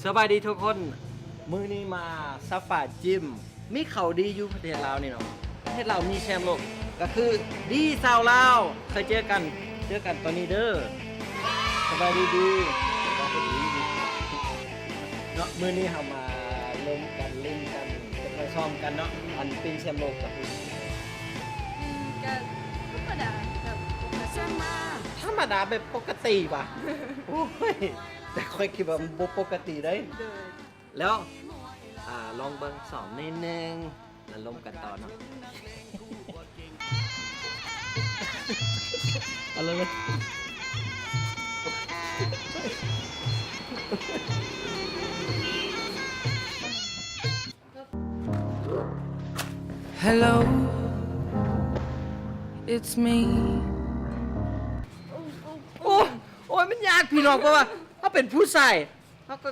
ສະບາຍດີທຸກຄົນ ມື້ນີ້ມາຊາຟາຈິມ ມີຂ່າວດີຢູ່ປະເທດລາວນີ້ເນາະ ປະເທດລາວມີແຊມໂລກ ກໍຄືດີຊາວລາວ ເຄີຍເຈີກັນ ເຈີກັນຕອນນີ້ເດີ ສະບາຍດີດີ ເນາະ ມື້ນີ້ເຮົາມາລົມກັນ ຫຼິ້ນກັນ ໄປຊ້ອມກັນເນາະ ອັນເປັນແຊມໂລກກໍຄື ອືມ ກໍທຳມະດາ ແບບປົກກະຕິ ທຳມະດາແບບປົກກະຕິຫວາ ໂອ້ຍ ແຕ່ຂ້ອຍຄິດວ່າມັນບໍ່ປົກກະຕິເດ້ ໂດຍ ແລ້ວ ອ່າ ລອງເບິ່ງຊ້ອມໜ້ອຍໜຶ່ງ ແລ້ວລົມກັນຕໍ່ເນາະ ເອົາເລີຍ ເລີຍ. Hello, it's me. ໂອ້ຍ ໂອ້ຍ ມັນຍາກພີ່ນ້ອງ ເພາະວ່າເຮົາເປັນຜູ້ຊາຍ ເຮົາກໍ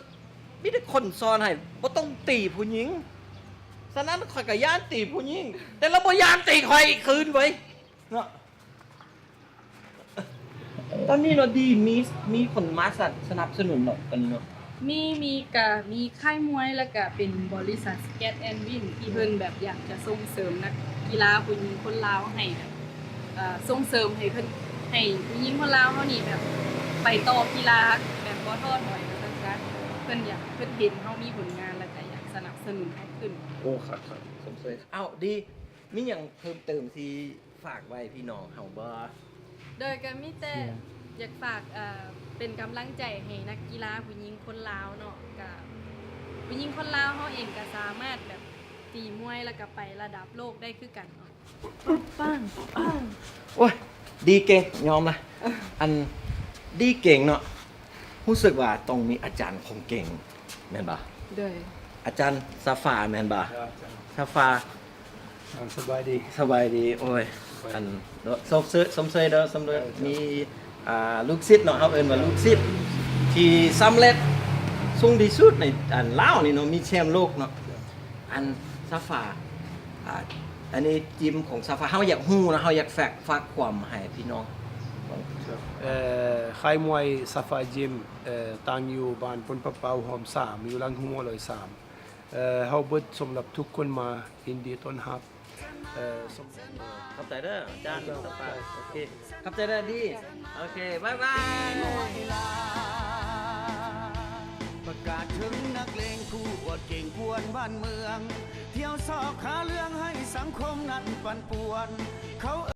ມີແຕ່ຄົນສອນໃຫ້ບໍ່ຕ້ອງຕີຜູ້ຍິງ ສະນັ້ນຂ້ອຍກໍຢ້ານຕີຜູ້ຍິງ ແຕ່ລາວບໍ່ຢ້ານຕີຂ້ອຍຄືນເວີຍເນາະ. ຕອນນີ້ເນາະ ດີ ມີ ມີຄົນມາສະ ສະໜັບສະໜູນເນາະ ຕອນນີ້ເນາະ ມີ ມີ ກະມີຄ້າຍມວຍ ແລ້ວກະເປັນບໍລິສັດ Skate and Win ທີ່ເພິ່ນແບບຢາກຈະສົ່ງເສີມນັກກິລາຜູ້ຍິງຄົນລາວໃຫ້ແບບ ເອີ່ ສົ່ງເສີມໃຫ້ເພິ່ນ ໃຫ້ຜູ້ຍິງຄົນລາວເຮົານີ້ແບບໄປຕໍ່ກິລາແບບບໍ່ທໍ້ຖອຍວ່າຊັ້ນຊະ ເພິ່ນຢາກ ເພິ່ນເຫັນເຮົາມີຜົນງານ ແລ້ວກະຢາກສະໜັບສະໜູນເຮົາຂຶ້ນ. ໂອ້ ຄັກໆ ຊົມເຊີຍ. ອ້າວ ດີ ມີຫຍັງເພີ່ມເຕີມທີ່ຝາກໄວ້ພີ່ນ້ອງເຮົາບໍ່? ໂດຍກໍມີແຕ່ ອືມ ຢາກຝາກ ເອີ່ ເປັນກຳລັງໃຈໃຫ້ນັກກິລາຜູ້ຍິງຄົນລາວເນາະ ກະຜູ້ຍິງຄົນລາວເຮົາເອງກະສາມາດແບບຕີມວຍ ແລ້ວກະໄປລະດັບໂລກໄດ້ຄືກັນເນາະ. ປັງ ປັງ ໂອ້ຍ ດີເກັ່ງ ຍອມລະ ອັນ ດີເກັ່ງເນາະ ຮູ້ສຶກວ່າຕ້ອງມີອາຈານຂອງເກັ່ງ ແມ່ນບໍ່? ໂດຍ ອາຈານຊາຟາແມ່ນບໍ່? ຊາຟາ ອ່າ ສະບາຍດີ ສະບາຍດີ ໂອ້ຍ ອັນ ຊົມເຊີຍ ຊົມເຊີຍເດີ ຊົມເຊີຍ ເອີ ມີ ອ່າ ລູກສິດເນາະ ເຮົາເອີ້ນວ່າລູກສິດ ທີ່ສຳເລັດສູງທີ່ສຸດໃນ ອັນ ລາວນີ້ເນາະ ມີແຊມໂລກເນາະ ອັນ ຊາຟາ ອ່າ ອັນນີ້ຈິມຂອງຊາຟາ ເຮົາຢາກຮູ້ເນາະ ເຮົາຢາກຝາກ ຝາກຄວາມໃຫ້ພີ່ນ້ອງ ເອີ ຄ້າຍມວຍຊາຟາຈິມ ເອີ ຕັ້ງຢູ່ບ້ານໂພນພະເປົາ ຮ່ອມສາມ ຢູ່ຫຼັງໂຮງໝໍລອຍສາມ ເອີ ເຮົາເປີດສຳລັບທຸກຄົນມາ ຍິນດີຕ້ອນຮັບ ເອີ ສົມ ຂອບໃຈເດີອາຈານ ໂອເຄ ຂອບໃຈເດີດີ ໂອເຄ ບາຍບາຍ. ປະກາດເຖິງນັກເລ່ນຄູ່ອວດເກັ່ງກວນບ້ານເມືອງ ທ່ຽວຊອກຫາເລື່ອງໃຫ້ສັງຄົມນັ້ນປັ່ນປ່ວນ ເຂົາ